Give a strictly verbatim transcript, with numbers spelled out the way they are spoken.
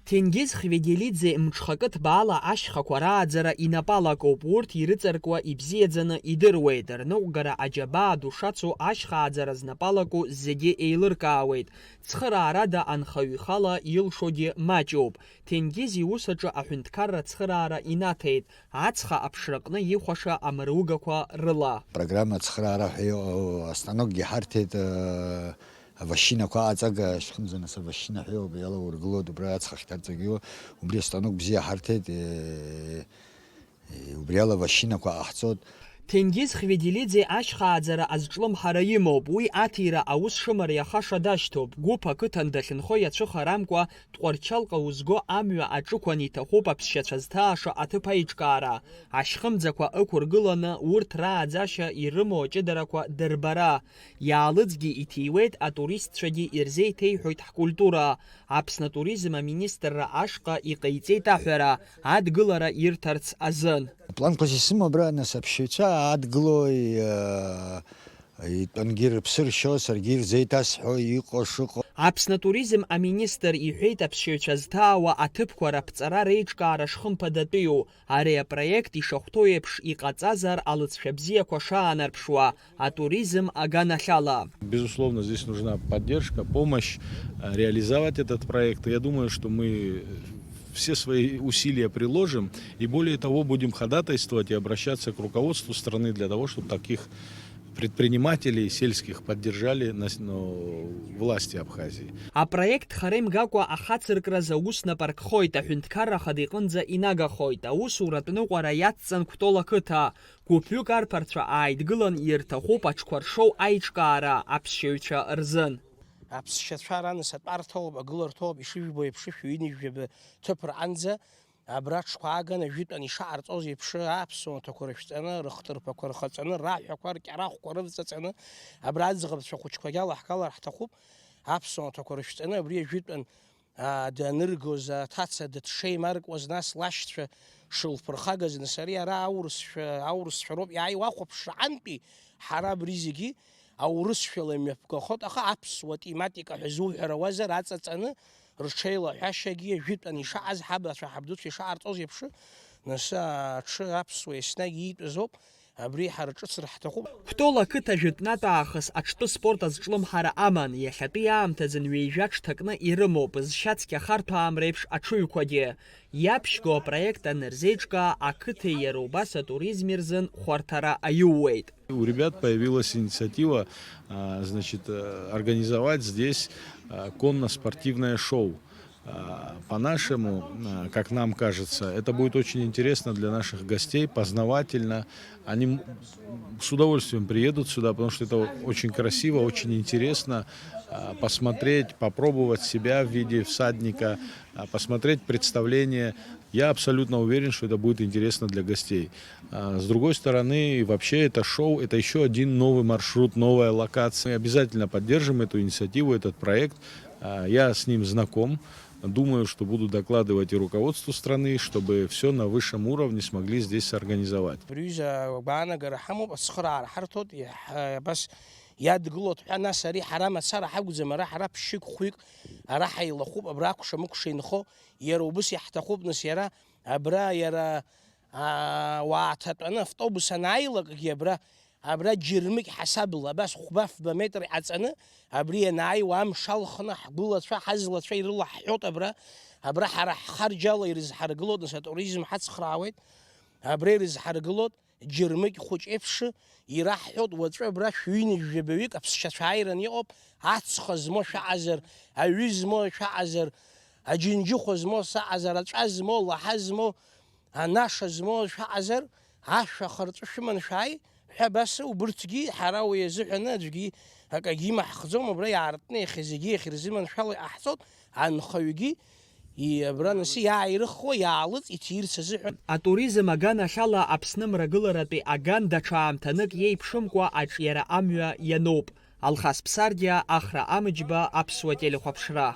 Ҭенгиз Хведилиӡе мҽхакы ҭбаала ашьхақәа рааӡара инапалакуп, урҭ ирыҵаркуа ибзиаӡаны идыруеит, рныҟәгара аџьабаа ду шацу ашьхааӡара знапалаку зегьы еилыркаауеит, цхыраарада анхаҩ ихала илшогьы маҷуп. Ҭенгиз иус аҿы аҳәынҭқарра ацхыраара инаҭеит, ацха аԥшраҟны ихәаша амыругақәа рыла. Программа ацхыраара ҳәа иҟоу астанокгьы ҳарҭеит, э, авашьынақәа аҵага, шьхымза нас авашьына ҳәа иоуп, иалаургылоит, убра ацха ахьҭарҵагьы, убри астанок бзиа ҳарҭеит, э, э, убри ала авашьынақәа ҟаҳҵоит. Ҭенгиз Хведилиӡе ашьхааӡара азҿлымҳара имоуп, уи аҭира аус шымариахаша дашьҭоуп, Гәыԥ ақыҭан дахьынхо иацәыхарамкәа, Тҟәарчалҟа узго амҩа аҿықәан иҭахуп аԥсшьацәа зҭааша аҭыԥ аиҿкаара, ашьхымӡақәа ықәыргыланы урҭ рааӡашьа ирымоу аҷыдарақәа дырбара, иаалыҵгьы иҭиуеит, атуристцәагьы ирзеиҭеиҳәоит ҳкультура, Аԥсны атуризм аминистрра ашҟа иҟаиҵеит аҳәара, адгылара ирҭарц азын. Апланқәа зисымоу абра, нас, аԥсшьаҩцәа адгылои, э, итәангьы рыԥсы ршьо, саргьы ирзеиҭасҳәо, иҟоу шыҟоу. Аԥсны атуризм аминистр иҳәеит, аԥсшьаҩцәа зҭаауа аҭыԥқәа раԥҵара реиҿкаара шхымԥадатәиу, ари апроект ишахәҭоу еиԥш иҟаҵазар алыҵшәа бзиақәа шаанарԥшуа, атуризм аганахьала. Безусловно, здесь нужна поддержка, помощь, э, реализовать этот проект. Я думаю, что мы все свои усилия приложим, и более того, будем ходатайствовать и обращаться к руководству страны для того, чтобы таких предпринимателей сельских поддержали нас-, ну, власти Абхазии. Апроект хара имгакәа ахацыркра заус нап аркхоит, аҳәынҭқарра ахада иҟынӡа инагахоит. Аусуратә ныҟәара иацҵан Кәтол ақыҭа. Гәыԥҩык арԥарцәа ааидгылан ирҭахуп аҽқәа ршоу аиҿкаара аԥсшьаҩцәа рзын. Аԥсшьацәа раныс атәарҭоуп, агыларҭоуп, ишыжәбо еиԥш, шәҩынҩажәаба ҭыԥ рҟынӡа абра аҽқәа ааганы, жәытәан ишаҟарҵоз еиԥш, аԥсуа маҭәақәа рышәҵаны, рыхҭырԥақәа рхаҵаны, раҳәақәа, ркьарахәқәа рывҵаҵаны, абра аӡӷабцәа хәыҷқәагьы алаҳгалар ҳҭахуп, аԥсуа маҭәақәа рышәҵаны, абри ажәытәан аа, даныргоз, аҭаца дыҽшеимаркуаз, нас лашьцәа шылԥырхагаз, нас ари ара аурысшәа, аурысшәа роуп иааиуа, ахәаԥшра антәи ҳара абри зегьы аурысшәала имҩаԥгахоит, аха аԥсуа тематика ҳәа зуҳәарауазар, аҵаҵаны, рҽеилаҳәашьагьы жәытәан ишаҟаз, ҳабацәа, ҳабдуцәа ишаҟарҵоз еиԥш, нас аҽы аԥсуа еснагь иитәыз ауп. Абри ҳара ҿыцыр ҳҭахуп. Кәтол ақыҭа жәытәнатә аахыс аҽтәы спорт азҿлымҳара аман, иахьатәи аамҭазын ҩеижәа ҽҭакны ирымоуп, зшьацқьа харҭәаам реиԥш аҽыҩқәагьы. Иаԥшьго апроект анырзеиҿкаа, ақыҭеи иара убас атуризми рзын хәарҭара аиууеит. У ребят появилась инициатива, а, значит, э, организовать здесь, а, конно-спортивное шоу. А, по-нашему, а, как нам кажется, это будет очень интересно для наших гостей, познавательно. Они м-, с удовольствием приедут сюда, потому что это очень красиво, очень интересно, а, посмотреть, попробовать себя в виде всадника, а, посмотреть представление. Я абсолютно уверен, что это будет интересно для гостей. А, с другой стороны, вообще это шоу, это ещё один новый маршрут, новая локация. Мы обязательно поддержим эту инициативу, этот проект. А, я с ним знаком. Думаю, что буду докладывать и руководству страны, чтобы всё на высшем уровне смогли здесь организовать. Абри аҩыза агәаанагара ҳамоуп, ацхыраара ҳарҭоит, иаҳ-, абас иадгылоит ҳәа, нас ари ҳара мацара ҳакәӡам, ара ҳара ԥшьҩык, хәҩык ара ҳаилахәуп, абра акәша-мыкәша инхо, иара убыс иаҳҭахуп, нас иара абра, иара, аа, уааҭатәаны автобус анааилакгьы абра, абра џьармыкь ҳасабла, абас хәба-фба метр иҟаҵаны, абри ианааиуа амш алхны ҳгәылацәа, ҳазлацәа ирылаҳҳәоит абра, абра ҳара ҳхарџьала ирызҳаргылоит, нас атуризм ҳацхраауеит, абра ирызҳаргылоит, џьармыкь хәыҷ еиԥш ираҳҳәоит, уаҵәы абра шәҩынҩажәаҩык аԥсшьацәа ааираны иҟоуп, ацха змоу шәаҟазар, аҩы змоу шәаҟазар, аџьынџьыхәа змоу саҟазар, аҵәа змоу, лаҳа змоу, анаша змоу шәаҟазар, ашәа харҵәы шәыман шәааи, ҳәа абас убырҭгьы ҳара уи азыҳәаны аӡәгьы акагьы имаҳхӡом, абра иаартны иахьа зегьы иахьырзыманшәало иҟаҳҵоит, анхаҩгьы и-, абра нас иааирыхуа иаалыҵ иҭирц азыҳәан. Атуризм аганахьала Аԥсны мрагыларатәи аган даҽа аамҭанык иеиԥшымкәа аҿиара амҩа иануп. Алхас Ԥсардиа, Ахра Амыџьба, Аԥсуа телехәаԥшра.